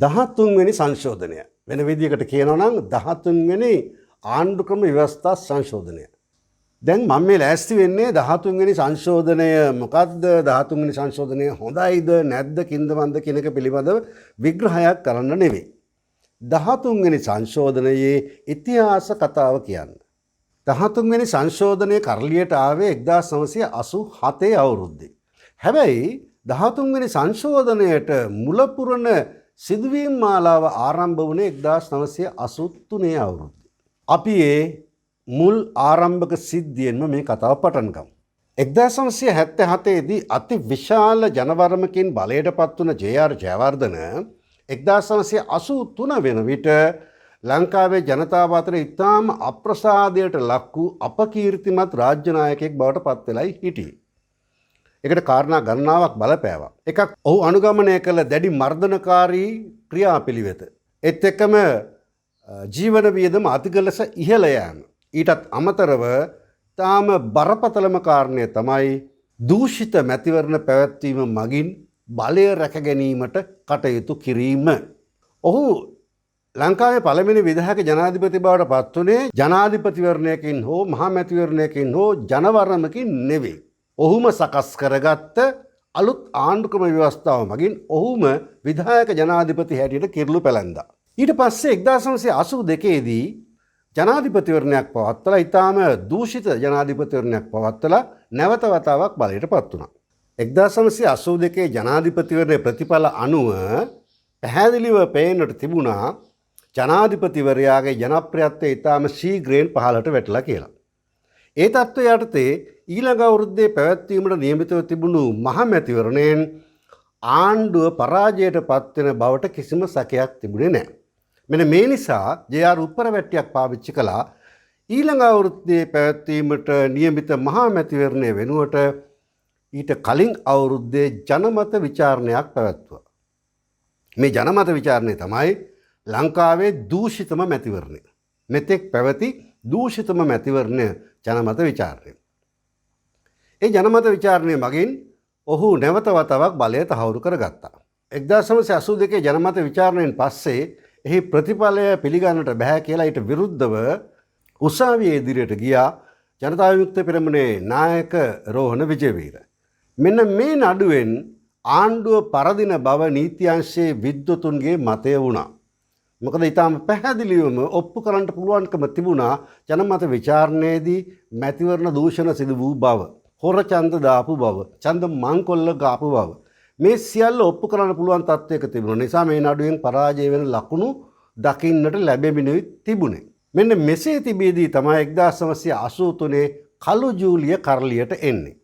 13 වෙනි සංශෝධනය. වෙන විදිහකට කියනවා නම් 13 වෙනි ආණ්ඩුක්‍රම ව්‍යවස්ථා සංශෝධනය. දැන් මම මේ ලෑස්ති වෙන්නේ 13 වෙනි සංශෝධනය මොකද්ද, 13 වෙනි සංශෝධනය හොඳයිද නැද්ද කින්ද මන්ද කියන එක පිළිබඳව විග්‍රහයක් කරන්න නෙවෙයි. 13 වෙනි සංශෝධනයේ ඉතිහාස කතාව කියන්න. 13 වෙනි සංශෝධනය කරලියට ආවේ 1987 අවුරුද්දේ. හැබැයි 13 වෙනි සංශෝධනයට මුල පුරන සිදුවීම් මාලාව ආරම්භ වුණේ 1983 අවුරුද්දේ. අපි ඒ මුල් ආරම්භක සිද්ධියෙන්ම මේ කතාව පටන් ගමු. 1977 දී අති විශාල ජනවරමකින් බලයට පත් වුණ ජේ.ආර්. ජයවර්ධන 1983 වෙන විට ලංකාවේ ජනතාව අතර ඉතාම අප්‍රසාදයට ලක් වූ අපකීර්තිමත් රාජ්‍ය නායකයෙක් බවට පත් වෙලයි හිටියේ. ඒකට කාරණා ගණනාවක් බලපෑවා. එකක්, ඔහු අනුගමනය කළ දැඩි මර්ධනකාරී ක්‍රියාපිළිවෙත. ඒත් එක්කම ජීවන වියදම අධික ලෙස ඉහළ යෑම. ඊටත් අමතරව තාම බරපතලම කාරණය තමයි දූෂිත මැතිවරණ පැවැත්වීම මගින් බලය රැක ගැනීමට කටයුතු කිරීම. ඔහු ලංකාවේ පළවෙනි විධායක ජනාධිපති බවට පත් වුණේ ජනාධිපතිවරණයකින් හෝ මහා මැතිවරණයකින් හෝ ජනවරමකින් නෙවෙයි. ඔහුම සකස් කරගත්ත අලුත් ආණ්ඩුක්‍රම ව්‍යවස්ථාව මගින් ඔහුම විධායක ජනාධිපති හැටියට කිරුළු පැලැන්දා. ඊට පස්සේ 1982 දී ජනාධිපතිවරණයක් පවත්වලා, ඉතාම දූෂිත ජනාධිපතිවරණයක් පවත්වලා නැවත වතාවක් බලයට පත් වුණා. 1982 ජනාධිපතිවරණයේ ප්‍රතිඵල අනුව පැහැදිලිව පේන්නට තිබුණා ජනාධිපතිවරයාගේ ජනප්‍රියත්වය ඉතාම ශීඝ්‍රයෙන් පහළට වැටලා කියලා. ඒ තත්ත්වය යටතේ ඊළඟ අවුරුද්දේ පැවැත්වීමට නියමිතව තිබුණු මහ මැතිවරණයෙන් ආණ්ඩුව පරාජයට පත්වෙන බවට කිසිම සැකයක් තිබුණේ නැහැ. මෙන්න මේ නිසා ජේ.ආර්. උප්පරවැට්ටියක් පාවිච්චි කළා. ඊළඟ අවුරුද්දේ පැවැත්වීමට නියමිත මහා මැතිවරණය වෙනුවට ඊට කලින් අවුරුද්දේ ජනමත විචාරණයක් පැවැත්වුවා. මේ ජනමත විචාරණය තමයි ලංකාවේ දූෂිතම මැතිවරණය. මෙතෙක් පැවති දූෂිතම මැතිවරණය ජනමත විචාරණය. ඒ ජනමත විචාරණය මගින් ඔහු නැවත වතාවක් බලය තහවුරු කරගත්තා. 1982 ජනමත විචාරණයෙන් පස්සේ එහි ප්‍රතිඵලය පිළිගන්නට බැහැ කියලා ඊට විරුද්ධව උසාවියේ ඉදිරියට ගියා ජනතා විමුක්ති පෙරමුණේ නායක රෝහණ විජේවීර. මෙන්න මේ නඩුවෙන් ආණ්ඩුව පරදින බව නීති අංශයේ විද්වතුන්ගේ මතය වුණා. මොකද ඉතාම පැහැදිලිවම ඔප්පු කරන්නට පුළුවන්කම තිබුණා ජනමත විචාරණයේදී මැතිවරණ දූෂණ සිදු වූ බව, හොර ඡන්ද දාපු බව, ඡන්ද මංකොල්ල ගාපු බව. මේ සියල්ල ඔප්පු කරන්න පුළුවන් තත්ත්වයක තිබුණ නිසා මේ නඩුවෙන් පරාජය වෙන ලකුණු දකින්නට ලැබෙමිනුයි තිබුණේ. මෙන්න මෙසේ තිබියදී තමයි 1983 කළු ජූලිය කරලියට එන්නේ.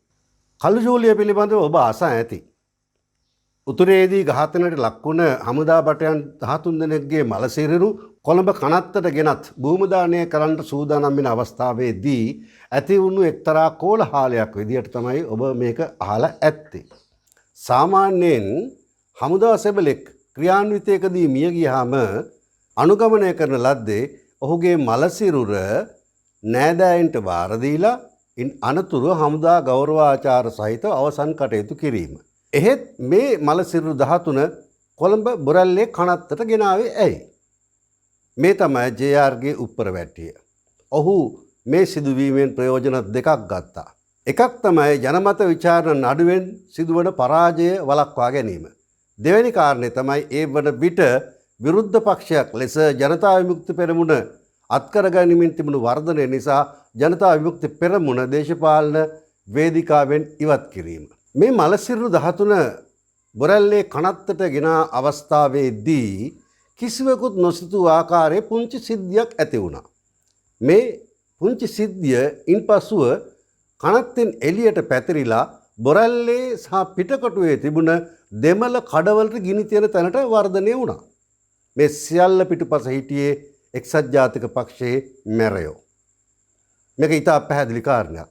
කළු ජූලිය පිළිබඳව ඔබ අසා ඇති. උතුරේදී ඝාතනයට ලක්වුණ හමුදා භටයන් 13 දෙනෙක්ගේ මලසිරුරු කොළඹ කනත්තට ගෙනත් භූමදානය කරන්නට සූදානම් වෙන අවස්ථාවේදී ඇති වුණු එක්තරා කෝලහලයක් විදියට තමයි ඔබ මේක අහලා ඇත්තේ. සාමාන්‍යයෙන් හමුදා සෙබලෙක් ක්‍රියාන්විතයකදී මිය ගියාම අනුගමනය කරන ලද්දේ ඔහුගේ මලසිරුර නෑදෑයන්ට බාර දීලා ඉන් අනතුරුව හමුදා ගෞරවාචාර සහිතව අවසන් කටයුතු කිරීම. එහෙත් මේ මලසිරුරු 13 කොළඹ බොරැල්ලේ කනත්තට ගෙනාවේ ඇයි? මේ තමයි ජේ.ආර්.ගේ උප්පරවැට්ටිය. ඔහු මේ සිදුවීමෙන් ප්‍රයෝජන දෙකක් ගත්තා. එකක් තමයි ජනමත විචාරණ නඩුවෙන් සිදුවන පරාජය වළක්වා ගැනීම. දෙවැනි කාරණය තමයි ඒ වන විට විරුද්ධ පක්ෂයක් ලෙස ජනතා විමුක්ති පෙරමුණ අත්කර ගනිමින් තිබුණු වර්ධනය නිසා ජනතා විමුක්ති පෙරමුණ දේශපාලන වේදිකාවෙන් ඉවත් කිරීම. මේ මලසිරුරු 13 බොරැල්ලේ කනත්තට ගෙන අවස්ථාවේදී කිසිවෙකුත් නොසිතූ ආකාරයේ පුංචි සිද්ධියක් ඇති වුණා. මේ පුංචි සිද්ධිය ඉන්පසුව කනත්තෙන් එළියට පැතිරිලා බොරැල්ලේ සහ පිටකොටුවේ තිබුණ දෙමළ කඩවලට ගිනි තියන තැනට වර්ධනය වුණා. මේ සියල්ල පිටුපස හිටියේ එක්සත් ජාතික පක්ෂයේ මැරයෝ. මේක ඉතා පැහැදිලි කාරණයක්.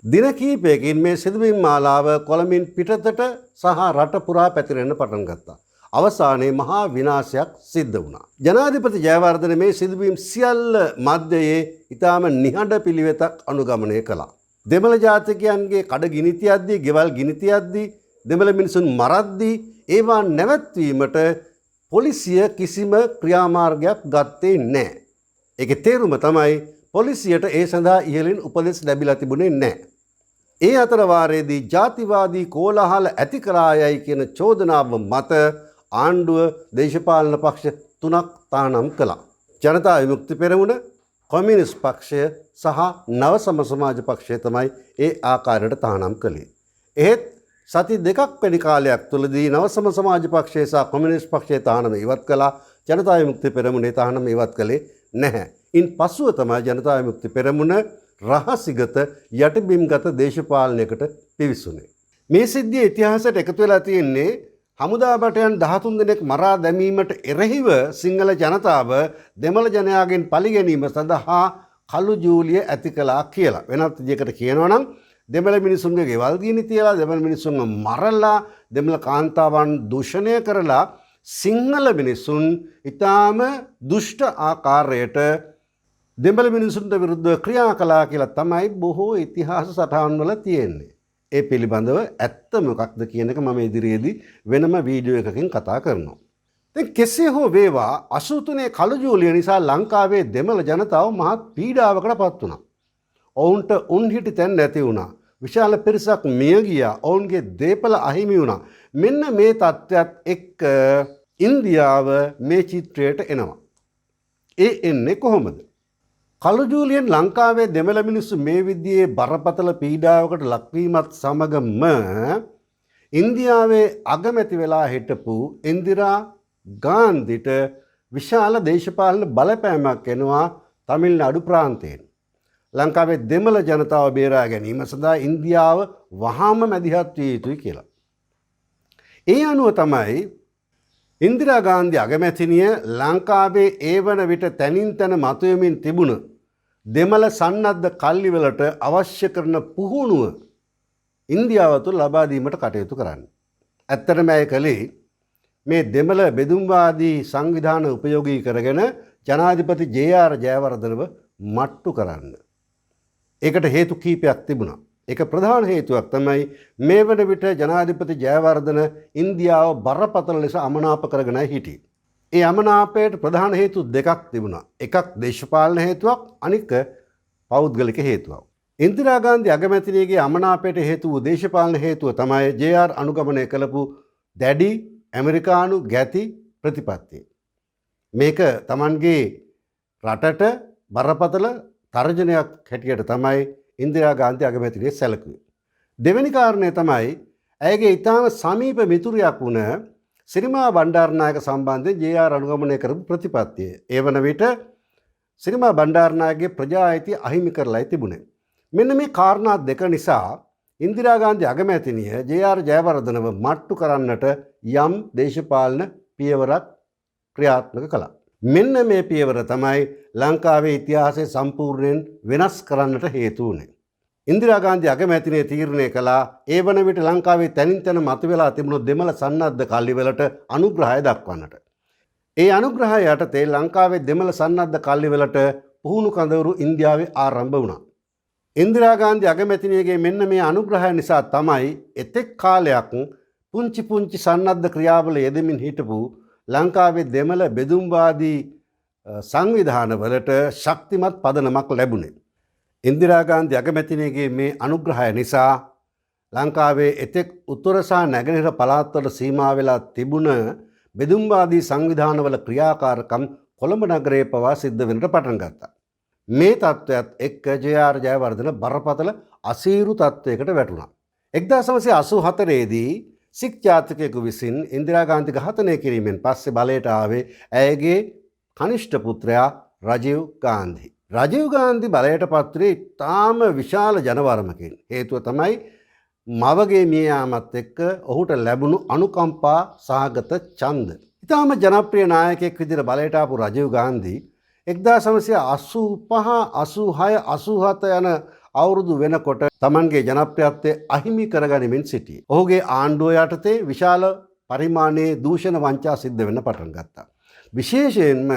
දින කීපයකින් මේ සිදුවීම් මාලාව කොළඹින් පිටතට සහ රට පුරා පැතිරෙන්න පටන් ගත්තා. අවසානයේ මහා විනාශයක් සිද්ධ වුණා. ජනාධිපති ජයවර්ධන මේ සිදුවීම් සියල්ල මධ්‍යයේ ඉතාම නිහඬ පිළිවෙතක් අනුගමනය කළා. දෙමළ ජාතිකයන්ගේ කඩ ගිනි තියද්දී, ගෙවල් ගිනි තියද්දී, දෙමළ මිනිසුන් මරද්දී ඒවා නැවැත්වීමට පොලිසිය කිසිම ක්‍රියාමාර්ගයක් ගත්තේ නැහැ. ඒකේ තේරුම තමයි පොලිසියට ඒ සඳහා ඉහළින් උපදෙස් ලැබිලා තිබුණේ නැහැ. ඒ අතර වාරයේදී ජාතිවාදී කෝලාහල ඇති කළායයි කියන චෝදනාව මත ආණ්ඩුව දේශපාලන පක්ෂ තුනක් තහනම් කළා. ජනතා විමුක්ති පෙරමුණ, කොමියුනිස්ට් පක්ෂය සහ නව සම සමාජ පක්ෂය තමයි ඒ ආකාරයට තහනම් කළේ. එහෙත් සති දෙකක් වැනි කාලයක් තුළදී නව සම සමාජ පක්ෂය සහ කොමියුනිස්ට් පක්ෂය තහනම ඉවත් කළා. ජනතා විමුක්ති පෙරමුණේ තහනම ඉවත් කළේ නැහැ. ඉන් පසුව තමයි ජනතා විමුක්ති පෙරමුණ රහසිගත යටිබිම්ගත දේශපාලනයකට පිවිසුනේ. මේ සිද්ධිය ඉතිහාසයට එකතු වෙලා තියෙන්නේ හමුදා භටයන් 13 දෙනෙක් මරා දැමීමට එරෙහිව සිංහල ජනතාව දෙමළ ජනයාගෙන් පලිගැනීම සඳහා කළු ජූලිය ඇති කළා කියලා. වෙනත් විදිහකට කියනවා නම් දෙමළ මිනිසුන්ගේ ගෙවල් ගිනි තියලා, දෙමළ මිනිසුන්ව මරලා, දෙමළ කාන්තාවන් දූෂණය කරලා සිංහල මිනිසුන් ඉතාම දුෂ්ට ආකාරයට දෙමළ මිනිසුන්ට විරුද්ධව ක්‍රියා කළා කියලා තමයි බොහෝ ඉතිහාස සටහන් වල තියෙන්නේ. ඒ පිළිබඳව ඇත්ත මොකක්ද කියන එක මම ඉදිරියේදී වෙනම වීඩියෝ එකකින් කතා කරනවා. දැන් කෙසේ හෝ වේවා 83 කළු ජූලිය නිසා ලංකාවේ දෙමළ ජනතාව මහත් පීඩාවකට පත් වුණා. ඔවුන්ට උන් හිටි තැන් නැති වුණා. විශාල පිරිසක් මිය ගියා. ඔවුන්ගේ දේපළ අහිමි වුණා. මෙන්න මේ තත්ත්වයත් එක්ක ඉන්දියාව මේ චිත්‍රයට එනවා. ඒ එන්නේ කොහොමද? කළු ජූලියෙන් ලංකාවේ දෙමළ මිනිස්සු මේ විදිහේ බරපතල පීඩාවකට ලක්වීමත් සමගම ඉන්දියාවේ අගමැති වෙලා හිටපු ඉන්දිරා ගාන්ධිට විශාල දේශපාලන බලපෑමක් එනවා තමිල්නාඩු ප්‍රාන්තයෙන්. ලංකාවේ දෙමළ ජනතාව බේරා ගැනීම සඳහා ඉන්දියාව වහාම මැදිහත් විය යුතුයි කියලා. ඒ අනුව තමයි ඉන්දිරා ගාන්ධි අගමැතිනිය ලංකාවේ ඒ වන විට තැනින් තැන මතුවෙමින් තිබුණ දෙමළ සන්නද්ධ කල්ලිවලට අවශ්‍ය කරන පුහුණුව ඉන්දියාව තුළ ලබා දීමට කටයුතු කරන්නේ. ඇත්තටම ඇය කළේ මේ දෙමළ බෙදුම්වාදී සංවිධාන උපයෝගී කරගෙන ජනාධිපති ජේ ආර් ජයවර්ධනව මට්ටු කරන්න. ඒකට හේතු කීපයක් තිබුණා. ඒක ප්‍රධාන හේතුවක් තමයි මේ වන විට ජනාධිපති ජයවර්ධන ඉන්දියාව බරපතල ලෙස අමනාප කරගෙනයි හිටියේ. ඒ අමනාපයට ප්‍රධාන හේතු දෙකක් තිබුණා. එකක් දේශපාලන හේතුවක්, අනික පෞද්ගලික හේතුවක්. ඉන්දිරා ගාන්ධි අගමැතිනියගේ අමනාපයට හේතු වූ දේශපාලන හේතුව තමයි ජේ ආර් අනුගමනය කළපු දැඩි ඇමරිකානු ගැති ප්‍රතිපත්තිය. මේක තමන්ගේ රටට බරපතල තර්ජනයක් හැටියට තමයි ඉන්දිරා ගාන්ධි අගමැතිනිය සැලකුවේ. දෙවෙනි කාරණය තමයි ඇයගේ ඉතාම සමීප මිතුරියක් වුණ සිරිමා බණ්ඩාරනායක සම්බන්ධයෙන් ජේ ආර් අනුගමනය කරපු ප්‍රතිපත්තිය. ඒ වන විට සිරිමා බණ්ඩාරනායකගේ ප්‍රජා අයිතිය අහිමි කරලායි තිබුණේ. මෙන්න මේ කාරණා දෙක නිසා ඉන්දිරා ගාන්ධි අගමැතිනිය ජේ ආර් ජයවර්ධනව මට්ටු කරන්නට යම් දේශපාලන පියවරක් ක්‍රියාත්මක කළා. මෙන්න මේ පියවර තමයි ලංකාවේ ඉතිහාසය සම්පූර්ණයෙන් වෙනස් කරන්නට හේතු වුණේ. ඉන්දිරා ගාන්ධි අගමැතිනිය තීරණය කළා ඒ වන විට ලංකාවේ තැනින් තැන මතුවලා තිබුණු දෙමළ සන්නද්ධ කල්ලිවලට අනුග්‍රහය දක්වන්නට. ඒ අනුග්‍රහය යටතේ ලංකාවේ දෙමළ සන්නද්ධ කල්ලිවලට පුහුණු කඳවුරු ඉන්දියාවේ ආරම්භ වුණා. ඉන්දිරා ගාන්ධි අගමැතිනියගේ මෙන්න මේ අනුග්‍රහය නිසා තමයි එතෙක් කාලයක් පුංචි පුංචි සන්නද්ධ ක්‍රියාවල යෙදෙමින් හිටපු ලංකාවේ දෙමළ බෙදුම්වාදී සංවිධානවලට ශක්තිමත් පදනමක් ලැබුණේ. ඉන්දිරා ගාන්ධි අගමැතිනියගේ මේ අනුග්‍රහය නිසා ලංකාවේ එතෙක් උතුර සහ නැගෙනහිර පළාත්වල සීමා වෙලා තිබුණ බෙදුම්වාදී සංවිධානවල ක්‍රියාකාරකම් කොළඹ නගරයේ පවා සිද්ධ වෙන්නට පටන් ගත්තා. මේ තත්ත්වයත් එක්ක ජේ ආර් ජයවර්ධන බරපතල අසීරු තත්ත්වයකට වැටුණා. 1984 සික් ජාතිකයෙකු විසින් ඉන්දිරා ගාන්ධි ඝාතනය කිරීමෙන් පස්සේ බලයට ආවේ ඇයගේ කනිෂ්ඨ පුත්‍රයා රජීව් ගාන්ධි. රජීව් ගාන්ධි බලයට පත් වුණේ ඉතාම විශාල ජනවරමකින්. හේතුව තමයි මවගේ මිය යාමත් එක්ක ඔහුට ලැබුණු අනුකම්පා සහගත ඡන්ද. ඉතාම ජනප්‍රිය නායකයෙක් විදිහට බලයට ආපු රජීව් ගාන්ධි 1985, 86, 87 යන අවුරුදු වෙනකොට තමන්ගේ ජනප්‍රියත්වය අහිමි කරගනිමින් සිටියේ. ඔහුගේ ආණ්ඩුව යටතේ විශාල පරිමාණයේ දූෂණ වංචා සිද්ධ වෙන්න පටන් ගත්තා. විශේෂයෙන්ම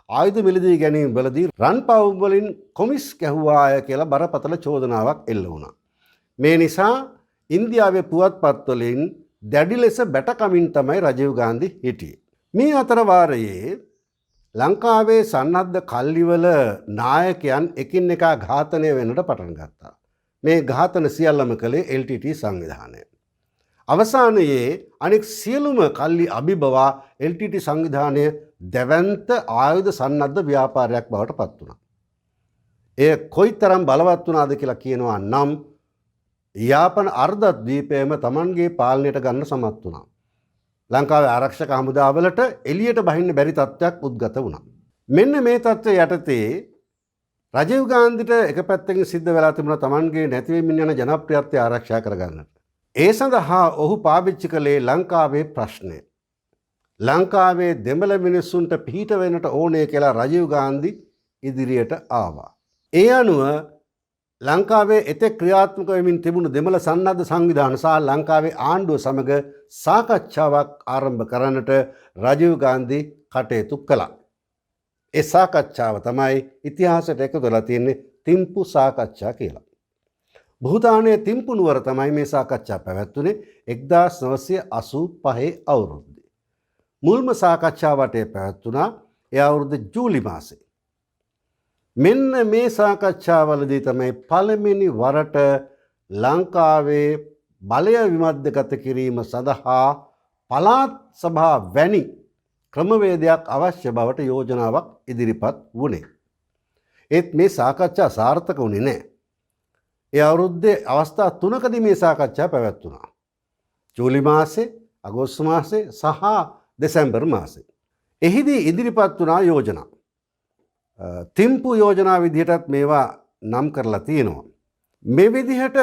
ආයුධ මිලදී ගැනීම වලදී රන් පවුම් වලින් කොමිස් ගැහුවාය කියලා බරපතල චෝදනාවක් එල්ල වුණා. මේ නිසා ඉන්දියාවේ පුවත්පත් වලින් දැඩි ලෙස බැටකමින් තමයි රජීව් ගාන්ධි හිටියේ. මේ අතර වාරයේ ලංකාවේ සන්නද්ධ කල්ලිවල නායකයන් එකින් එකා ඝාතනය වෙන්නට පටන් ගත්තා. මේ ඝාතන සියල්ලම කළේ LTT සංවිධානය. අවසානයේ අනෙක් සියලුම කල්ලි අභිබවා LTT සංවිධානය දැවැන්ත ආයුධ සන්නද්ධ ව්‍යාපාරයක් බවට පත් වුණා. එය කොයිතරම් බලවත් වුණාද කියලා කියනවා නම් යාපන අර්ධද්වීපයම තමන්ගේ පාලනයට ගන්න සමත් වුණා. ලංකාවේ ආරක්ෂක හමුදාවලට එළියට බහින්න බැරි තත්ත්වයක් උද්ගත වුණා. මෙන්න මේ තත්ත්වය යටතේ රජීව් ගාන්ධිට එක පැත්තකින් සිද්ධ වෙලා තිබුණා තමන්ගේ නැතිවෙමින් යන ජනප්‍රියත්වය ආරක්ෂා කරගන්නට. ඒ සඳහා ඔහු පාවිච්චි කළේ ලංකාවේ ප්‍රශ්නය. ලංකාවේ දෙමළ මිනිස්සුන්ට පිහිට වෙන්නට ඕනේ කියලා රජීව් ගාන්ධි ඉදිරියට ආවා. ඒ අනුව ලංකාවේ එතෙක් ක්‍රියාත්මක වෙමින් තිබුණු දෙමළ සන්නද්ධ සංවිධාන සහ ලංකාවේ ආණ්ඩුව සමග සාකච්ඡාවක් ආරම්භ කරන්නට රජීව් ගාන්ධි කටයුතු කළා. ඒ සාකච්ඡාව තමයි ඉතිහාසයට එකතු වෙලා තියෙන්නේ තිම්පු සාකච්ඡා කියලා. භූතානයේ තිම්පු නුවර තමයි මේ සාකච්ඡා පැවැත්වුණේ 1985 අවුරුද්දේ. මුල්ම සාකච්ඡා වටේ පැවැත්වුණා ඒ අවුරුද්ද ජූලි මාසේ. මෙන්න මේ සාකච්ඡාවලදී තමයි පළවෙනි වරට ලංකාවේ බලය විමධ්‍යගත කිරීම සඳහා පළාත් සභා වැනි ක්‍රමවේදයක් අවශ්‍ය බවට යෝජනාවක් ඉදිරිපත් වුණේ. ඒත් මේ සාකච්ඡා සාර්ථක වුණේ නෑ. ඒ අවුරුද්දේ අවස්ථා තුනකදී මේ සාකච්ඡා පැවැත්වුණා. ජූලි මාසේ, අගෝස්තු මාසේ සහ දෙසැම්බර් මාසේ. එහිදී ඉදිරිපත් වුණා යෝජනා. තිම්පු යෝජනා විදිහටත් මේවා නම් කරලා තියෙනවා. මේ විදිහට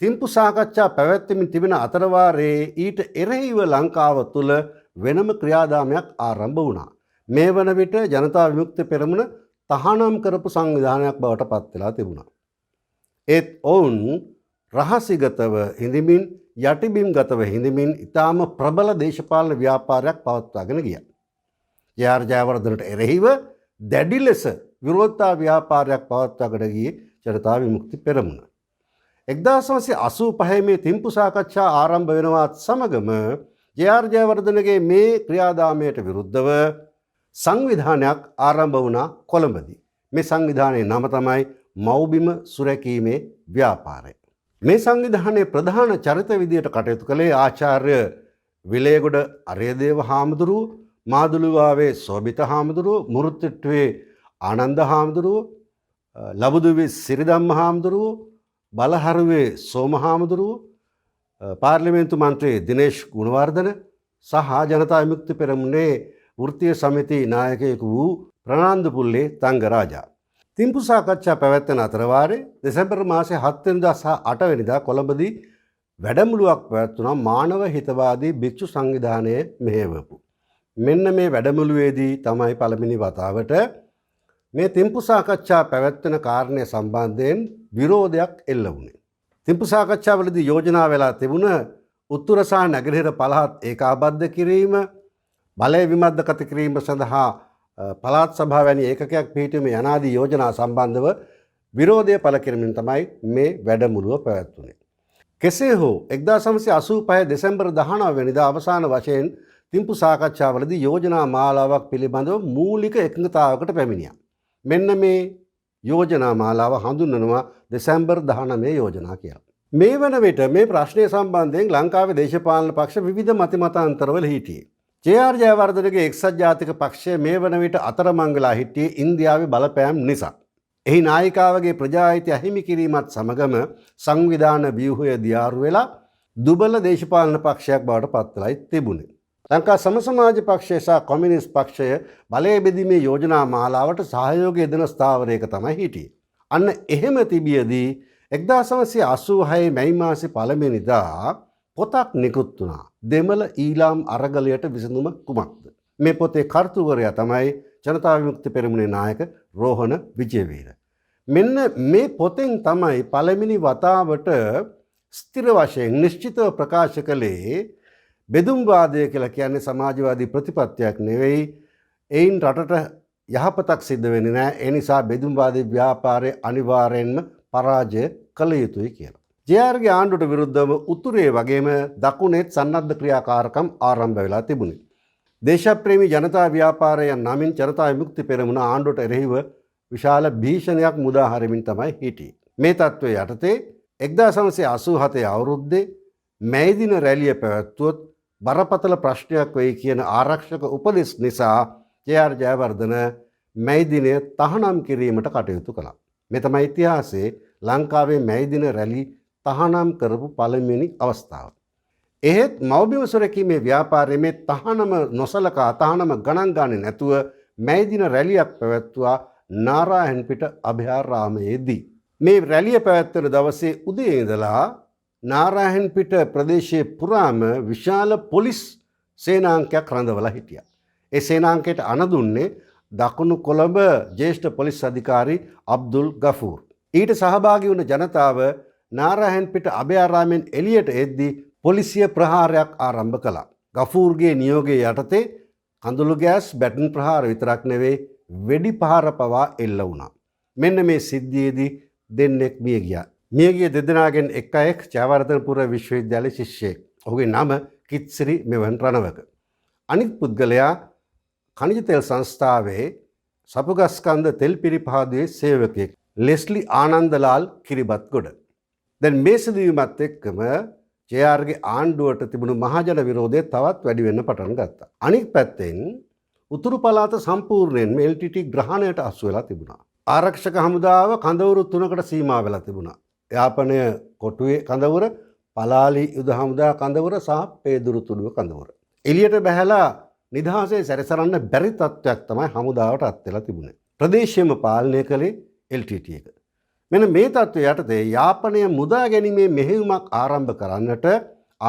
තිම්පු සාකච්ඡා පැවැත්වෙමින් තිබෙන අතරවාරයේ ඊට එරෙහිව ලංකාව තුළ වෙනම ක්‍රියාදාමයක් ආරම්භ වුණා. මේ වන විට ජනතා විමුක්ති පෙරමුණ තහනම් කරපු සංවිධානයක් බවට පත් වෙලා තිබුණා. ඒත් ඔවුන් රහසිගතව හිඳමින් යටිබිම්ගතව හිඳමින් ඉතාම ප්‍රබල දේශපාලන ව්‍යාපාරයක් පවත්වාගෙන ගියා. ජේ.ආර්. ජයවර්ධනට එරෙහිව දැඩි ලෙස විරෝධතා ව්‍යාපාරයක් පවත්වාගෙන ගියේ ජනතා විමුක්ති පෙරමුණ. 1985 මේ තිම්පු සාකච්ඡා ආරම්භ වෙනවත් සමගම ජේ.ආර්. ජයවර්ධනගේ මේ ක්‍රියාදාමයට විරුද්ධව සංවිධානයක් ආරම්භ වුණා කොළඹදී. මේ සංවිධානයේ නම තමයි මව්බිම සුරැකීමේ ව්‍යාපාරය. මේ සංවිධානයේ ප්‍රධාන චරිත විදියට කටයුතු කළේ ආචාර්ය විලේගොඩ අරියදේව හාමුදුරුවෝ, මාදුළුවාවේ සෝබිත හාමුදුරුවෝ, මුරුත්තිට්ටුවේ ආනන්ද හාමුදුරුවෝ, ලබුදුවේ සිරිධම්ම හාමුදුරුවෝ, බලහරුවේ සෝම හාමුදුරුවෝ, පාර්ලිමේන්තු මන්ත්‍රී දිනේෂ් ගුණවර්ධන සහ ජනතා විමුක්ති පෙරමුණේ වෘත්තීය සමිති නායකයෙකු වූ ප්‍රනාන්දු පුල්ලේ තංගරාජා. තිම්පු සාකච්ඡා පැවැත්වෙන අතරවාරේ දෙසැම්බර් මාසේ 7 වෙනිදා සහ 8 වෙනිදා කොළඹදී වැඩමුළුවක් පැවැත්වුණා මානව හිතවාදී භික්ෂු සංවිධානය මෙහෙයවපු. මෙන්න මේ වැඩමුළුවේදී තමයි පළවෙනි වතාවට මේ තිම්පු සාකච්ඡා පැවැත්වෙන කාරණය සම්බන්ධයෙන් විරෝධයක් එල්ල වුණේ. තිම්පු සාකච්ඡාවලදී යෝජනා වෙලා තිබුණ උතුර සහ නැගෙනහිර පළාත් ඒකාබද්ධ කිරීම, බලය විමධ්‍යගත කිරීම සඳහා පළාත් සභාව වැනි ඒකකයක් පිහිටුවීම යනාදී යෝජනා සම්බන්ධව විරෝධය පළ කිරීමෙන් තමයි මේ වැඩමුළුව පැවැත්වුණේ. කෙසේ හෝ 1985 දෙසැම්බර් 19 වෙනිදා අවසාන වශයෙන් තිම්පු සාකච්ඡාවලදී යෝජනා මාලාවක් පිළිබඳව මූලික එකඟතාවකට පැමිණියා. මෙන්න මේ යෝජනා මාලාව හඳුන්වනවා දෙසැම්බර් 19 යෝජනා කියලා. මේ වන විට මේ ප්‍රශ්නය සම්බන්ධයෙන් ලංකාවේ දේශපාලන පක්ෂ විවිධ මතිමතාන්තරවල හිටියේ. ජේ.ආර්. ජයවර්ධනගේ එක්සත් ජාතික පක්ෂය මේ වන විට අතරමං වෙලා හිටියේ ඉන්දියාවේ බලපෑම් නිසා. එහි නායිකාවගේ ප්‍රජා අයිතිය අහිමි කිරීමත් සමගම සංවිධාන ව්‍යුහය දියාරු වෙලා දුබල දේශපාලන පක්ෂයක් බවට පත් වෙලායි තිබුණේ. ලංකා සමසමාජ පක්ෂය සහ කොමියුනිස්ට් පක්ෂය බලය බෙදීමේ යෝජනා මාලාවට සහයෝගය දෙන ස්ථාවරයක තමයි හිටියේ. අන්න එහෙම තිබියදී 1986 මැයි මාසේ පළවෙනිදා පොතක් නිකුත් වුණා. දෙමළ ඊළාම් අරගලයට විසඳුම කුමක්ද? මේ පොතේ කර්තෘවරයා තමයි ජනතා විමුක්ති පෙරමුණේ නායක රෝහණ විජේවීර. මෙන්න මේ පොතෙන් තමයි පළවෙනි වතාවට ස්ථිර වශයෙන් නිශ්චිතව ප්‍රකාශ කළේ බෙදුම්වාදය කියලා කියන්නේ සමාජවාදී ප්‍රතිපත්තියක් නෙවෙයි. එයින් රටට යහපතක් සිද්ධ වෙන්නේ නෑ. ඒ නිසා බෙදුම්වාදී ව්‍යාපාරය අනිවාර්යෙන්ම පරාජය කළ යුතුයි කියලා. ජේ.ආර්.ගේ ආණ්ඩුවට විරුද්ධව උතුරේ වගේම දකුණේත් සන්නද්ධ ක්‍රියාකාරකම් ආරම්භ වෙලා තිබුණේ. දේශප්‍රේමී ජනතා ව්‍යාපාරය නමින් ජනතා විමුක්ති පෙරමුණ ආණ්ඩුවට එරෙහිව විශාල භීෂණයක් මුදා හරිමින් තමයි හිටියේ. මේ තත්ත්වය යටතේ 1987 අවුරුද්දේ මැයි දින රැළිය පැවැත්වුවොත් බරපතල ප්‍රශ්නයක් වෙයි කියන ආරක්ෂක උපදෙස් නිසා ජේ.ආර්. ජයවර්ධන මැයි දිනය තහනම් කිරීමට කටයුතු කළා. මේ තමයි ඉතිහාසයේ ලංකාවේ මැයි දින රැලි තහනම් කරපු පළමුවෙනි අවස්ථාව. එහෙත් මව්බිම සුරැකීමේ ව්‍යාපාරයේ මේ තහනම නොසලකා තහනම ගණන් ගන්නේ නැතුව මැයි දින රැලියක් පැවැත්වුවා නාරායන්පිට අභයාරාමයේදී. මේ රැලිය පැවැත්වෙන දවසේ උදේ ඉඳලා නාරායන්පිට ප්‍රදේශයේ පුරාම විශාල පොලිස් සේනාංකයක් රඳවලා හිටියා. ඒ සේනාංකයට අණ දුන්නේ දකුණු කොළඹ ජ්‍යෙෂ්ඨ පොලිස් අධිකාරී අබ්දුල් ගෆූර්. ඊට සහභාගී වුණ ජනතාව නාරායන්පිට අභයාරාමෙන් එළියට එද්දී පොලිසිය ප්‍රහාරයක් ආරම්භ කළා. ගෆූර්ගේ නියෝගය යටතේ කඳුළු ගෑස් බැටන් ප්‍රහාර විතරක් නෙවෙයි වෙඩි පහර පවා එල්ල වුණා. මෙන්න මේ සිද්ධියේදී දෙන්නෙක් මිය ගියා. මියගිය දෙදෙනාගෙන් එක් අයෙක් ජයවර්ධනපුර විශ්වවිද්‍යාලයේ ශිෂ්‍යයෙක්. ඔහුගේ නම කිත්සිරි මෙවන් රණවක. අනිත් පුද්ගලයා ඛනිජ තෙල් සංස්ථාවේ සපුගස්කන්ද තෙල් පිරිපහදුවේ සේවකයෙක් ලෙස්ලි ආනන්දලාල් කිරිබත්ගොඩ. දැන් මේ සිදුවීමත් එක්කම ජේ.ආර්.ගේ ආණ්ඩුවට තිබුණු මහජන විරෝධය තවත් වැඩි වෙන්න පටන් ගත්තා. අනික් පැත්තෙන් උතුරු පළාත සම්පූර්ණයෙන්ම LTT ග්‍රහණයට අසු වෙලා තිබුණා. ආරක්ෂක හමුදාව කඳවුරු තුනකට සීමා වෙලා තිබුණා. යාපනය කොටුවේ කඳවුර, පලාලි යුද හමුදා කඳවුර සහ පේදුරු තුඩුව කඳවුර. එළියට බැහැලා නිදහසේ සැරිසරන්න බැරි තත්ත්වයක් තමයි හමුදාවට අත් වෙලා තිබුණේ. ප්‍රදේශයම පාලනය කළේ LTT එක. මෙන්න මේ තත්ත්වය යටතේ යාපනය මුදා ගැනීමේ මෙහෙයුමක් ආරම්භ කරන්නට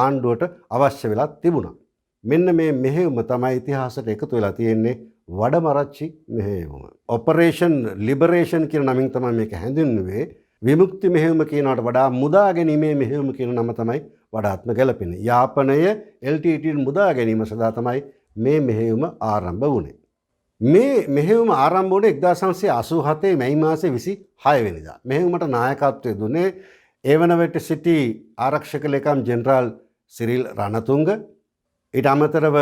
ආණ්ඩුවට අවශ්‍ය වෙලා තිබුණා. මෙන්න මේ මෙහෙයුම තමයි ඉතිහාසයට එකතු වෙලා තියෙන්නේ වඩමරච්චි මෙහෙයුම. ඔපරේෂන් ලිබරේෂන් කියන නමින් තමයි මේක හැඳින්වුවේ. විමුක්ති මෙහෙයුම කියනවට වඩා මුදා ගැනීමේ මෙහෙයුම කියන නම තමයි වඩාත්ම ගැලපෙන්නේ. යාපනය LTT මුදා ගැනීම සඳහා තමයි මේ මෙහෙයුම ආරම්භ වුණේ. මේ මෙහෙයුම ආරම්භ වුණේ 1987 මැයි මාසේ 26 වෙනිදා. මෙහෙයුමට නායකත්වය දුන්නේ ඒ වන විට සිටි ආරක්ෂක ලේකම් ජෙනරාල් සිරිල් රණතුංග, ඊට අමතරව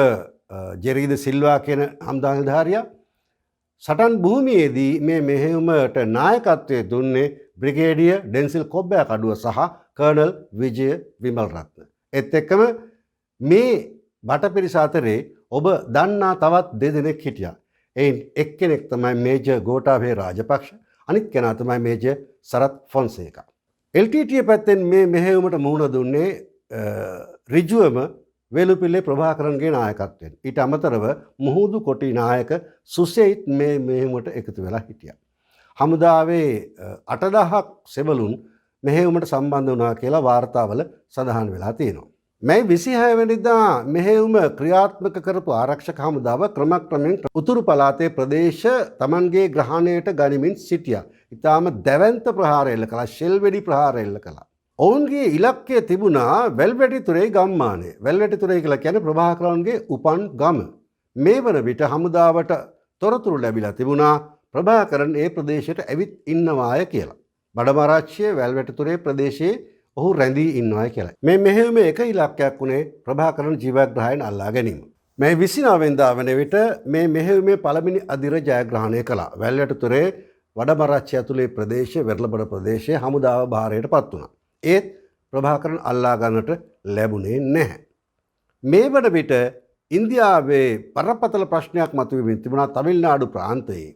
ජෙරීද සිල්වා කියන හමුදා නිලධාරියා. සටන් භූමියේදී මේ මෙහෙයුමට නායකත්වය දුන්නේ බ්‍රිගේඩියර් ඩෙන්සිල් කොබ්බෑකඩුව සහ කර්නල් විජය විමල්රත්න. ඒත් එක්කම මේ බටපිරිස අතරේ ඔබ දන්නා තවත් දෙදෙනෙක් හිටියා. එයින් එක්කෙනෙක් තමයි මේජර් ගෝඨාභය රාජපක්ෂ, අනිත් කෙනා තමයි මේජර් සරත් ෆොන්සේකා. LTT පැත්තෙන් මේ මෙහෙයුමට මුහුණ දුන්නේ ඍජුවම වේලුපිල්ලේ ප්‍රභාකරන්ගේ නායකත්වයෙන්. ඊට අමතරව මුහුදු කොටි නායක සුසෙයිත් මේ මෙහෙයුමට එකතු වෙලා හිටියා. හමුදාවේ 8000ක් සෙවලුන් මෙහෙයුමට සම්බන්ධ වුණා කියලා වාර්තාවල සඳහන් වෙලා තියෙනවා. මැයි 26 වෙනිදා මෙහෙයුම ක්‍රියාත්මක කරපු ආරක්ෂක හමුදාව ක්‍රමක්‍රමයෙන් උතුරු පළාතේ ප්‍රදේශ Tamanගේ ග්‍රහණයට ගනිමින් සිටියා. ඉතාම දැවැන්ත ප්‍රහාර එල්ල කළා, ෂෙල් වෙඩි ප්‍රහාර එල්ල කළා. ඔවුන්ගේ ඉලක්කය තිබුණා වැල්වැටිතුරේ ගම්මානය. වැල්වැටිතුරේ කියලා කියන්නේ ප්‍රභාකරන්ගේ උපන් ගම. මේ වන විට හමුදාවට තොරතුරු ලැබිලා තිබුණා ප්‍රභාකරන් ඒ ප්‍රදේශයට ඇවිත් ඉන්නවාය කියලා. බඩමරාච්චියේ වැල්වැටිතුරේ ප්‍රදේශයේ ඔහු රැඳී ඉන්නවාය කියලා. මේ මෙහෙයුමේ එක ඉලක්කයක් වුණේ ප්‍රභාකරන් ජීවග්‍රහයෙන් අල්ලා ගැනීම. මේ 29 වෙනිදා වන විට මේ මෙහෙයුමේ පළවෙනි අදිර ජයග්‍රහණය කළා. වැල්වැටිතුරේ වඩමරාච්චිය ඇතුලේ ප්‍රදේශය, වෙරළබඩ ප්‍රදේශය හමුදාව භාරයට පත් වුණා. ඒත් ප්‍රභාකරන් අල්ලා ගන්නට ලැබුණේ නැහැ. මේ වන විට ඉන්දියාවේ බරපතල ප්‍රශ්නයක් මතුවෙමින් තිබුණා තමිල්නාඩු ප්‍රාන්තයේ.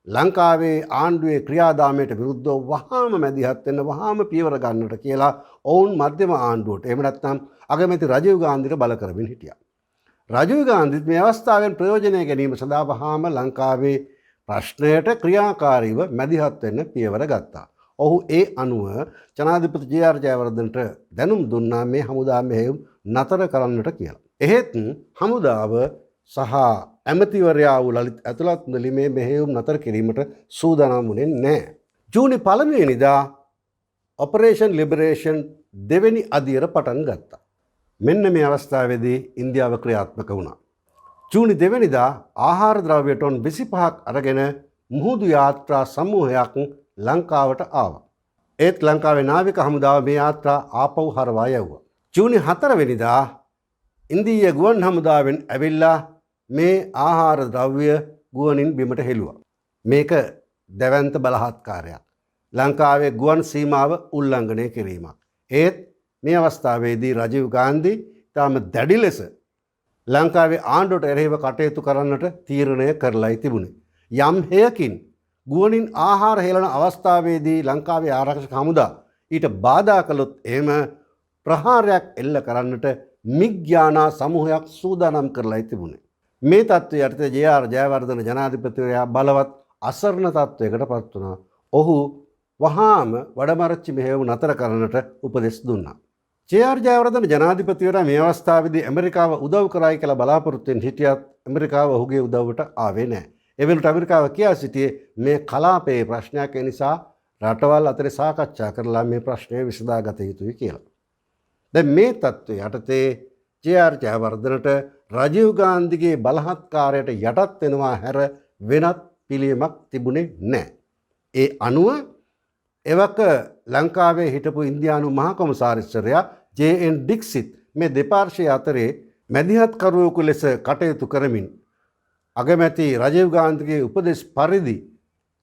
ලංකාවේ ආණ්ඩුවේ ක්‍රියාදාමයට විරුද්ධව වහාම මැදිහත් වෙන්න, වහාම පියවර ගන්නට කියලා ඔවුන් මධ්‍යම ආණ්ඩුවට, එහෙම නැත්නම් අගමැති රජීව් ගාන්ධිට බල කරමින් හිටියා. රජීව් ගාන්ධිත් මේ අවස්ථාවෙන් ප්‍රයෝජනය ගැනීම සඳහා වහාම ලංකාවේ ප්‍රශ්නයට ක්‍රියාකාරීව මැදිහත් වෙන්න පියවර ගත්තා. ඔහු ඒ අනුව ජනාධිපති ජේ ආර් ජයවර්ධනට දැනුම් දුන්නා මේ හමුදා මෙහෙයුම් නතර කරන්නට කියලා. එහෙත් හමුදාව සහ ඇමතිවරයා වූ ලලිත් ඇතුළත් මුදලි මේ මෙහෙයුම් නතර කිරීමට සූදානම් වුණේ නැහැ. ජූනි පළමුවෙනිදා ඔපරේෂන් ලිබරේෂන් දෙවෙනි අදියර පටන් ගත්තා. මෙන්න මේ අවස්ථාවේදී ඉන්දියාව ක්‍රියාත්මක වුණා. ජූනි දෙවෙනිදා ආහාර ද්‍රව්‍ය ටොන් 25ක් අරගෙන මුහුදු යාත්‍රා සමූහයක් ලංකාවට ආවා. ඒත් ලංකාවේ නාවික හමුදාව මේ යාත්‍රා ආපහු හරවා යවුවා. ජූනි 4 වෙනිදා ඉන්දීය ගුවන් හමුදාවෙන් ඇවිල්ලා මේ ආහාර ද්‍රව්‍ය ගුවනින් බිමට හෙළුවා. මේක දැවැන්ත බලහත්කාරයක්. ලංකාවේ ගුවන් සීමාව උල්ලංඝනය කිරීමක්. ඒත් මේ අවස්ථාවේදී රජීව් ගාන්ධි ඉතාම දැඩි ලෙස ලංකාවේ ආණ්ඩුවට එරෙහිව කටයුතු කරන්නට තීරණය කරලායි තිබුණේ. යම් හේයකින් ගුවනින් ආහාර හෙළන අවස්ථාවේදී ලංකාවේ ආරක්ෂක හමුදා ඊට බාධා කළොත් එහෙම ප්‍රහාරයක් එල්ල කරන්නට මිග් යානා සමූහයක් සූදානම් කරලායි තිබුණේ. මේ තත්ත්වය යටතේ ජේ.ආර්. ජයවර්ධන ජනාධිපතිවරයා බලවත් අසරණ තත්ත්වයකට පත් වුණා. ඔහු වහාම වඩමරච්චි මෙහෙයුම නතර කරන්නට උපදෙස් දුන්නා. ජේ.ආර්. ජයවර්ධන ජනාධිපතිවරයා මේ අවස්ථාවේදී ඇමරිකාව උදව් කරයි කියලා බලාපොරොත්තු වෙන හිටියත් ඇමරිකාව ඔහුගේ උදව්වට ආවේ නැහැ. ඒ වෙනුවට ඇමරිකාව කියා සිටියේ මේ කලාපයේ ප්‍රශ්නයක්, ඒ නිසා රටවල් අතරේ සාකච්ඡා කරලා මේ ප්‍රශ්නය විසඳාගත යුතුයි කියලා. දැන් මේ තත්ත්වය යටතේ ජේ.ආර්. ජයවර්ධනට රජීව් ගාන්ධිගේ බලහත්කාරයට යටත් වෙනවා හැර වෙනත් පිළියමක් තිබුණේ නැහැ. ඒ අනුව එවක ලංකාවේ හිටපු ඉන්දියානු මහා කොමසාරිස්වරයා ජේ.එන්. ඩික්සිත් මේ දෙපාර්ශ්වය අතරේ මැදිහත්කරුවෙකු ලෙස කටයුතු කරමින් අගමැති රජීව් ගාන්ධිගේ උපදෙස් පරිදි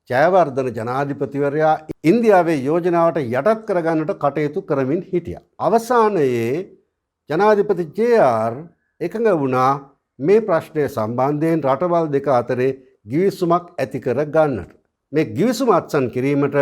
ජයවර්ධන ජනාධිපතිවරයා ඉන්දියාවේ යෝජනාවට යටත් කරගන්නට කටයුතු කරමින් හිටියා. අවසානයේ ජනාධිපති ජේ.ආර්. එකඟ වුණා මේ ප්‍රශ්නය සම්බන්ධයෙන් රටවල් දෙක අතරේ ගිවිසුමක් ඇති කර ගන්නට. මේ ගිවිසුම අත්සන් කිරීමට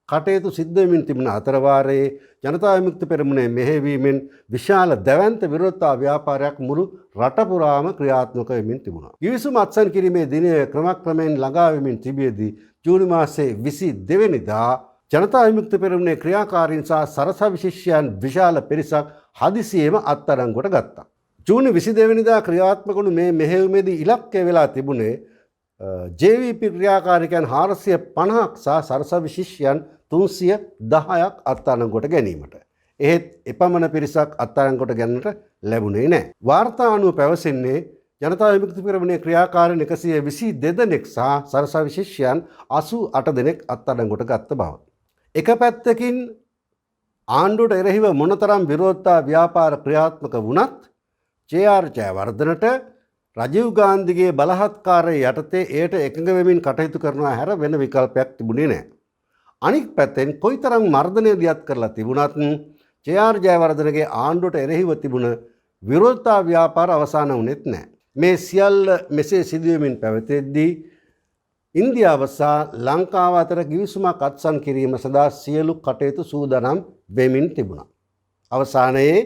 කටයුතු සිද්ධ වෙමින් තිබුණ අතරවාරයේ ජනතා විමුක්ති පෙරමුණේ මෙහෙයවීමෙන් විශාල දැවැන්ත විරෝධතා ව්‍යාපාරයක් මුළු රට පුරාම ක්‍රියාත්මක වෙමින් තිබුණා. ගිවිසුම අත්සන් කිරීමේ දිනය ක්‍රමක්‍රමයෙන් ළඟා වෙමින් තිබියදී ජූනි මාසයේ 22 වෙනිදා ජනතා විමුක්ති පෙරමුණේ ක්‍රියාකාරීන් සහ සරසවි ශිෂ්‍යයන් විශාල පිරිසක් හදිසියෙම අත්අඩංගුවට ගත්තා. ජූනි 22 වෙනිදා ක්‍රියාත්මක වුණු මේ මෙහෙයුමේදී ඉලක්කය වෙලා තිබුණේ JVP ක්‍රියාකාරිකයන් 450ක් සහ සරසවි ශිෂ්‍යයන් 310ක් අත්අඩංගුවට ගැනීමට. එහෙත් එපමණ පිරිසක් අත්අඩංගුවට ගන්නට ලැබුණේ නැහැ. වාර්තා අනුව පැවසෙන්නේ ජනතා විමුක්ති පෙරමුණේ ක්‍රියාකාරීන් 122 දෙනෙක් සහ සරසවි ශිෂ්‍යයන් 88 දෙනෙක් අත්අඩංගුවට ගත්ත බව. එක පැත්තකින් ආණ්ඩුවට එරෙහිව මොනතරම් විරෝධතා ව්‍යාපාර ක්‍රියාත්මක වුණත් ජේ.ආර්. ජයවර්ධනට රජීව් ගාන්ධිගේ බලහත්කාරය යටතේ එයට එකඟ වෙමින් කටයුතු කරනවා හැර වෙන විකල්පයක් තිබුණේ නැහැ. අනික් පැත්තෙන් කොයිතරම් මර්ධනය දියත් කරලා තිබුණත් ජේ.ආර්. ජයවර්ධනගේ ආණ්ඩුවට එරෙහිව තිබුණ විරෝධතා ව්‍යාපාර අවසන් වුණෙත් නැහැ. මේ සියල්ල මෙසේ සිදුවෙමින් පැවතෙද්දී ඉන්දියාව සහ ලංකාව අතර ගිවිසුමක් අත්සන් කිරීම සඳහා සියලු කටයුතු සූදානම් වෙමින් තිබුණා. අවසානයේ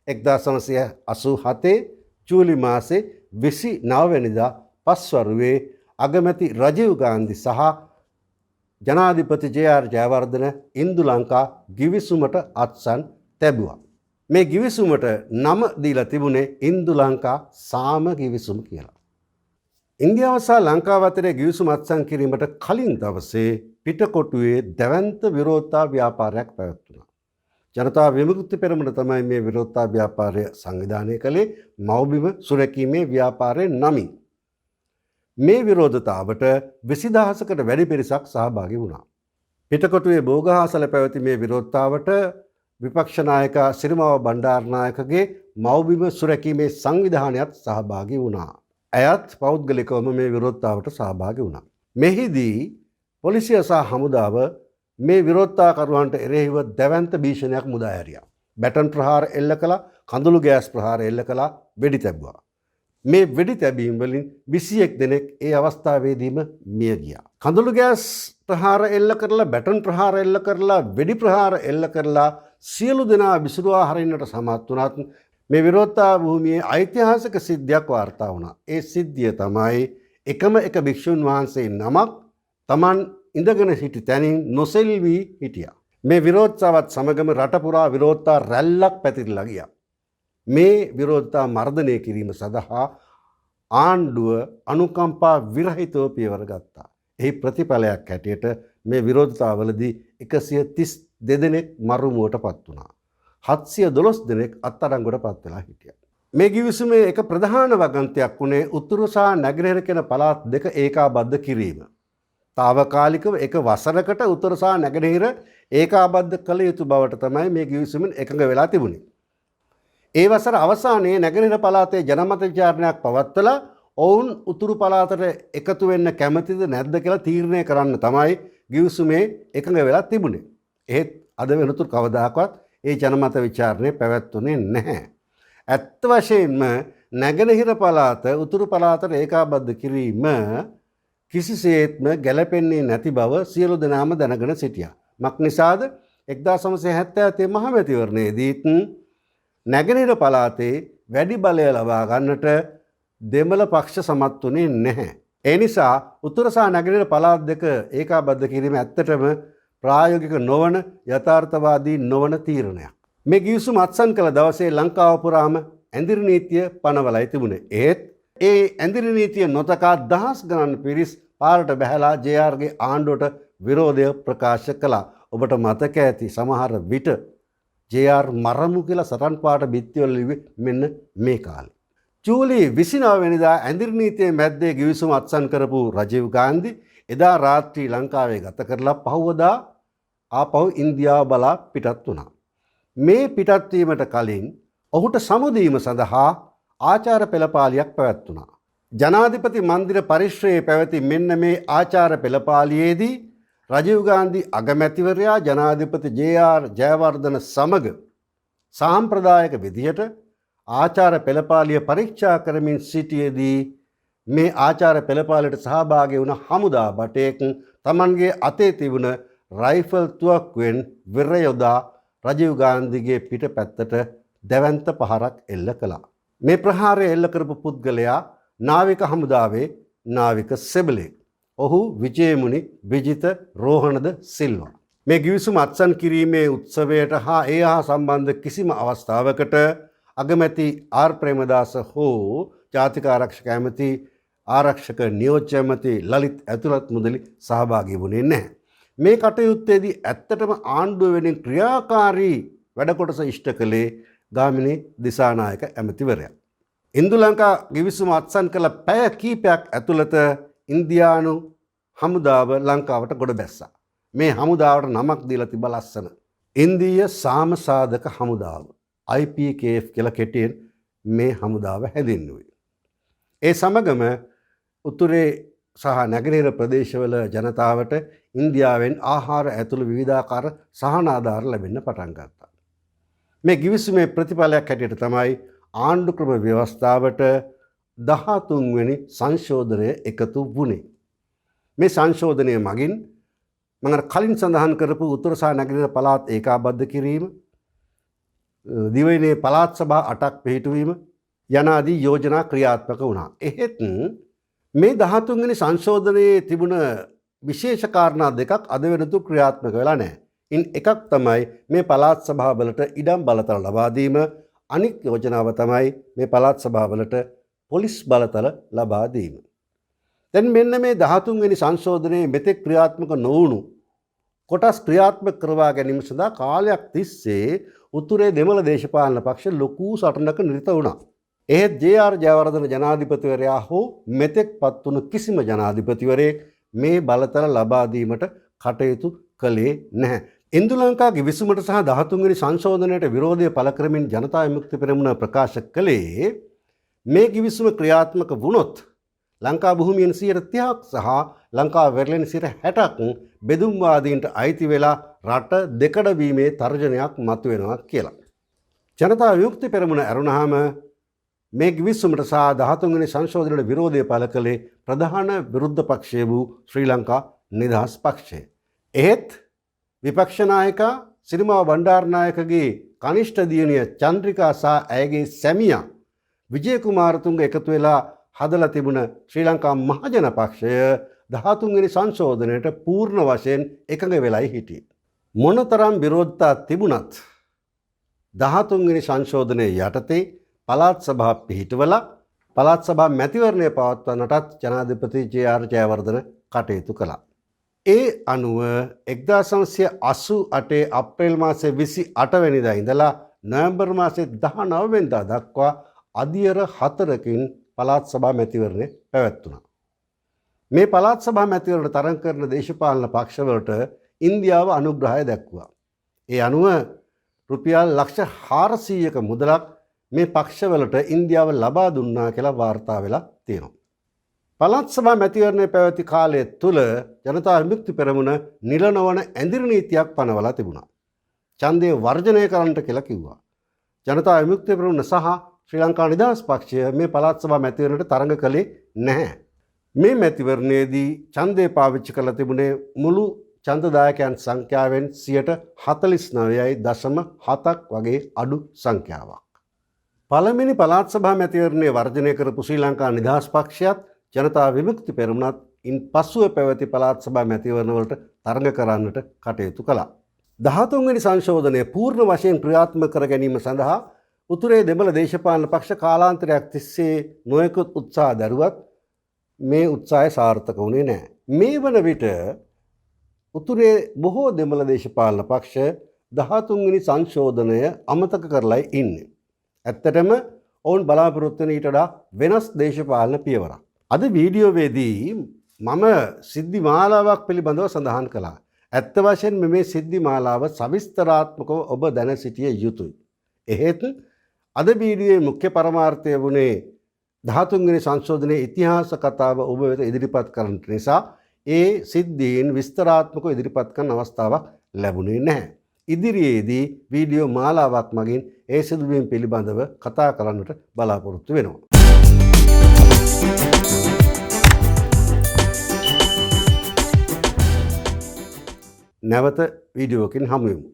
1987 ජූලි මාසේ 29 වෙනිදා පස්වරුවේ අගමැති රජීව් ගාන්ධි සහ ජනාධිපති ජේ.ආර්. ජයවර්ධන ඉන්දු ලංකා ගිවිසුමට අත්සන් තැබුවා. මේ ගිවිසුමට නම දීලා තිබුණේ ඉන්දු ලංකා සාම ගිවිසුම කියලා. ඉන්දියාව සහ ලංකාව අතරේ ගිවිසුම අත්සන් කිරීමට කලින් දවසේ පිටකොටුවේ දැවැන්ත විරෝධතා ව්‍යාපාරයක් පැවැත්වුණා. ජනතා විමුක්ති පෙරමුණ තමයි මේ විරෝධතා ව්‍යාපාරය සංවිධානය කළේ මව්බිම සුරැකීමේ ව්‍යාපාරය නමින්. මේ විරෝධතාවට 20,000කට වැඩි පිරිසක් සහභාගී වුණා. පිටකොටුවේ බෝගහාසල පැවති මේ විරෝධතාවට විපක්ෂ නායක සිරිමාව බණ්ඩාරනායකගේ මව්බිම සුරැකීමේ සංවිධානයත් සහභාගී වුණා. ඇයත් පෞද්ගලිකවම මේ විරෝධතාවට සහභාගී වුණා. මෙහිදී පොලිසිය සහ හමුදාව මේ විරෝධතාකරුවන්ට එරෙහිව දැවැන්ත භීෂණයක් මුදා හැරියා. බැටන් ප්‍රහාර එල්ල කළා, කඳුළු ගෑස් ප්‍රහාර එල්ල කළා, වෙඩි තැබුවා. මේ වෙඩි තැබීම් වලින් 21 දෙනෙක් ඒ අවස්ථාවේදීම මිය ගියා. කඳුළු ගෑස් ප්‍රහාර එල්ල කරලා, බැටන් ප්‍රහාර එල්ල කරලා, වෙඩි ප්‍රහාර එල්ල කරලා සියලු දෙනා විසිරුවා හරින්නට සමත් වුණත් මේ විරෝධතා භූමියේ ඓතිහාසික සිද්ධියක් වාර්තා වුණා. ඒ සිද්ධිය තමයි එකම එක භික්ෂුන් වහන්සේ නමක් තමන් ඉඳගෙන සිටි තැනින් නොසෙල්වී හිටියා. මේ විරෝධතාවත් සමගම රට පුරා විරෝධතා රැල්ලක් පැතිරලා ගියා. මේ විරෝධතා මර්ධනය කිරීම සඳහා ආණ්ඩුව අනුකම්පා විරහිතව පියවර ගත්තා. එහි ප්‍රතිඵලයක් හැටියට මේ විරෝධතාවලදී 132 දෙනෙක් මරුමුවට පත් වුණා. 712 දෙනෙක් අත්අඩංගුවට පත් වෙලා හිටියා. මේ ගිවිසුමේ එක ප්‍රධාන වගන්තියක් වුණේ උතුරු සහ නැගෙනහිර කියන පළාත් දෙක ඒකාබද්ධ කිරීම. තාවකාලිකව එක වසරකට උතුර සහ නැගෙනහිර ඒකාබද්ධ කළ යුතු බවට තමයි මේ ගිවිසුමෙන් එකඟ වෙලා තිබුණේ. ඒ වසර අවසානයේ නැගෙනහිර පළාතේ ජනමත විචාරණයක් පවත්වලා ඔවුන් උතුරු පළාතට එකතු වෙන්න කැමතිද නැද්ද කියලා තීරණය කරන්න තමයි ගිවිසුමේ එකඟ වෙලා තිබුණේ. එහෙත් අද වෙනතුරු කවදාකවත් ඒ ජනමත විචාරණය පැවැත්වුණේ නැහැ. ඇත්ත වශයෙන්ම නැගෙනහිර පළාත උතුරු පළාතට ඒකාබද්ධ කිරීම කිසිසේත්ම ගැලපෙන්නේ නැති බව සියලු දෙනාම දැනගෙන සිටියා. මක් නිසාද 1977 මහ මැතිවරණයේදීත් නැගෙනහිර පළාතේ වැඩි බලය ලබා ගන්නට දෙමළ පක්ෂ සමත් වුණේ නැහැ. ඒ නිසා උතුර සහ නැගෙනහිර පළාත් දෙක ඒකාබද්ධ කිරීම ඇත්තටම ප්‍රායෝගික නොවන, යථාර්ථවාදී නොවන තීරණයක්. මේ ගිවිසුම අත්සන් කළ දවසේ ලංකාව පුරාම ඇඳිරි නීතිය පනවලයි තිබුණේ. ඒත් ඒ ඇඳිරි නීතිය නොතකා දහස් ගණන් පිරිස් පාරට බැහැලා ජේ.ආර් ගේ ආණ්ඩුවට විරෝධය ප්‍රකාශ කළා. ඔබට මතක ඇති සමහර විට ජේ.ආර් මරමු කියලා සටන් පාට බිත්තිවල ලිව්වේ මෙන්න මේ කාලේ. ජූලි 29 වෙනිදා ඇඳිරි නීතියේ මැද්දේ ගිවිසුම අත්සන් කරපු රජීව් ගාන්ධි එදා රාත්‍රී ලංකාවේ ගත කරලා පහුවදා ආපහු ඉන්දියාව බලා පිටත් වුණා. මේ පිටත් වීමට කලින් ඔහුට සමුදීම සඳහා ආචාර පෙළපාලියක් පැවැත්වුණා. ජනාධිපති මන්දිර පරිශ්‍රයේ පැවති මෙන්න මේ ආචාර පෙළපාලියේදී රජීව් ගාන්ධි අගමැතිවරයා ජනාධිපති ජේ.ආර් ජයවර්ධන සමග සාම්ප්‍රදායික විදිහට ආචාර පෙළපාලිය පරීක්ෂා කරමින් සිටියේදී මේ ආචාර පෙළපාලියට සහභාගී වුණ හමුදා භටයෙක් තමන්ගේ අතේ තිබුණ රයිෆල් තුවක්කුවෙන් වෙර යොදා රජීව් ගාන්ධිගේ පිටපැත්තට දැවැන්ත පහරක් එල්ල කළා. මේ ප්‍රහාරය එල්ල කරපු පුද්ගලයා නාවික හමුදාවේ නාවික සෙබලෙක්. ඔහු විජයමුනි විජිත රෝහණද සිල්වා. මේ ගිවිසුම අත්සන් කිරීමේ උත්සවයට හා ඒ හා සම්බන්ධ කිසිම අවස්ථාවකට අගමැති ආර් ප්‍රේමදාස හෝ ජාතික ආරක්ෂක ඇමති ආරක්ෂක නියෝජ්‍ය ඇමති ලලිත් ඇතුළත් මුදලි සහභාගී වුණේ නැහැ. මේ කටයුත්තේදී ඇත්තටම ආණ්ඩුව වෙනුවෙන් ක්‍රියාකාරී වැඩ කොටස ඉෂ්ට කළේ ගාමිණී දිසානායක ඇමතිවරයා. ඉන්දු ලංකා ගිවිසුම අත්සන් කළ පැය කීපයක් ඇතුළත ඉන්දියානු හමුදාව ලංකාවට ගොඩ බැස්සා. මේ හමුදාවට නමක් දීලා තිබ්බ ලස්සන. ඉන්දීය සාමසාධක හමුදාව IPKF කියලා කෙටියෙන් මේ හමුදාව හැඳින්වුවේ. ඒ සමගම උතුරේ සහ නැගෙනහිර ප්‍රදේශවල ජනතාවට ඉන්දියාවෙන් ආහාර ඇතුළු විවිධාකාර සහනාධාර ලැබෙන්න පටන් ගත්තා. මේ ගිවිසුමේ ප්‍රතිඵලයක් හැටියට තමයි ආණ්ඩු ක්‍රම ව්‍යවස්ථාවට 13 වෙනි සංශෝධනය එකතු වුණේ. මේ සංශෝධනය මගින් මම අර කලින් සඳහන් කරපු උතුර සහ නැගෙනහිර පළාත් ඒකාබද්ධ කිරීම, දිවයිනේ පළාත් සභා 8ක් පිහිටුවීම යනාදී යෝජනා ක්‍රියාත්මක වුණා. එහෙත් මේ 13 වෙනි සංශෝධනයේ තිබුණ විශේෂ කාරණා දෙකක් අද වෙනතුරු ක්‍රියාත්මක වෙලා නැහැ. ඉන් එකක් තමයි මේ පළාත් සභාවලට ඉඩම් බලතල ලබා දීම. අනික් යෝජනාව තමයි මේ පළාත් සභාවලට පොලිස් බලතල ලබා දීම. දැන් මෙන්න මේ 13 වෙනි සංශෝධනයේ මෙතෙක් ක්‍රියාත්මක නොවුණු කොටස් ක්‍රියාත්මක කරවා ගැනීම සඳහා කාලයක් තිස්සේ උතුරේ දෙමළ දේශපාලන පක්ෂ ලොකු සටනක නිරත වුණා. එහෙත් ජේ.ආර් ජයවර්ධන ජනාධිපතිවරයා හෝ මෙතෙක් පත් වුණු කිසිම ජනාධිපතිවරයෙක් මේ බලතල ලබා දීමට කටයුතු කළේ නැහැ. ඉන්දු ලංකා ගිවිසුමට සහ 13 වෙනි සංශෝධනයට විරෝධය පළ කරමින් ජනතා විමුක්ති පෙරමුණ ප්‍රකාශ කළේ මේ ගිවිසුම ක්‍රියාත්මක වුණොත් ලංකා භූමියෙන් 30ක් සහ ලංකා වෙරළෙන් 60ක් බෙදුම්වාදීන්ට අයිති වෙලා රට දෙකඩ වීමේ තර්ජනයක් මතුවෙනවා කියලා. ජනතා විමුක්ති පෙරමුණ ඇරුණාම මේ ගිවිසුමට සහ 13 වෙනි සංශෝධනයට විරෝධය පළ කළේ ප්‍රධාන විරුද්ධ පක්ෂය වූ ශ්‍රී ලංකා නිදහස් පක්ෂය. එහෙත් විපක්ෂ නායකා සිරිමාව බණ්ඩාරනායකගේ කනිෂ්ඨ දියණිය චන්ද්‍රිකා සහ ඇයගේ සැමියා විජය කුමාරතුංග එකතු වෙලා හදලා තිබුණ ශ්‍රී ලංකා මහජන පක්ෂය 13 වෙනි සංශෝධනයට පූර්ණ වශයෙන් එකඟ වෙලයි හිටියේ. මොනතරම් විරෝධතා තිබුණත් 13 වෙනි සංශෝධනය යටතේ පළාත් සභා පිහිටවලා පළාත් සභා මැතිවරණය පවත්වන්නටත් ජනාධිපති ජේ.ආර් ජයවර්ධන කටයුතු කළා. ඒ අනුව 1988 අප්‍රේල් මාසේ 28 වෙනිදා ඉඳලා නොවැම්බර් මාසේ 19 වෙනිදා දක්වා අදියර 4කින් පළාත් සභා මැතිවරණය පැවැත්වුණා. මේ පළාත් සභා මැතිවරණ තරඟ කරන දේශපාලන පක්ෂවලට ඉන්දියාව අනුග්‍රහය දැක්වුවා. ඒ අනුව රුපියල් ලක්ෂ 400ක මුදලක් මේ පක්ෂවලට ඉන්දියාව ලබා දුන්නා කියලා වාර්තා වෙලා තියෙනවා. පළාත් සභා මැතිවරණය පැවති කාලය තුළ ජනතා විමුක්ති පෙරමුණ නිල නොවන ඇඳිරි නීතියක් පනවලා තිබුණා. ඡන්දය වර්ජනය කරන්නට කියලා කිව්වා. ජනතා විමුක්ති පෙරමුණ සහ ශ්‍රී ලංකා නිදහස් පක්ෂය මේ පළාත් සභා මැතිවරණයට තරඟ කළේ නැහැ. මේ මැතිවරණයේදී ඡන්දය පාවිච්චි කරලා තිබුණේ මුළු ඡන්දදායකයන් සංඛ්‍යාවෙන් 49.7ක් වගේ අඩු සංඛ්‍යාවක්. පළවෙනි පළාත් සභා මැතිවරණය වර්ජනය කරපු ශ්‍රී ලංකා නිදහස් පක්ෂයත් ජනතා විමුක්ති පෙරමුණත් ඉන් පසුව පැවති පළාත් සභා මැතිවරණවලට තරඟ කරන්නට කටයුතු කළා. 13 වෙනි සංශෝධනය පූර්ණ වශයෙන් ක්‍රියාත්මක කර ගැනීම සඳහා උතුරේ දෙමළ දේශපාලන පක්ෂ කාලාන්තරයක් තිස්සේ නොයෙකුත් උත්සාහ දැරුවත් මේ උත්සාහය සාර්ථක වුණේ නැහැ. මේ වන විට උතුරේ බොහෝ දෙමළ දේශපාලන පක්ෂ 13 වෙනි සංශෝධනය අමතක කරලයි ඉන්නේ. ඇත්තටම ඔවුන් බලාපොරොත්තු වෙන ඊට වඩා වෙනස් දේශපාලන පියවරක්. අද වීඩියෝවේදී මම සිද්ධි මාලාවක් පිළිබඳව සඳහන් කළා. ඇත්ත වශයෙන්ම මේ සිද්ධි මාලාව සවිස්තරාත්මකව ඔබ දැන සිටිය යුතුයි. එහෙත් අද වීඩියෝයේ මුඛ්‍ය පරමාර්ථය වුණේ 13 වෙනි සංශෝධනයේ ඉතිහාස කතාව ඔබ වෙත ඉදිරිපත් කරන්නට නිසා ඒ සිද්ධීන් විස්තරාත්මකව ඉදිරිපත් කරන අවස්ථාවක් ලැබුණේ නැහැ. ඉදිරියේදී වීඩියෝ මාලාවක් මගින් ඒ සිදුවීම් පිළිබඳව කතා කරන්නට බලාපොරොත්තු වෙනවා. නැවත වීඩියෝකින් හමු වෙමු.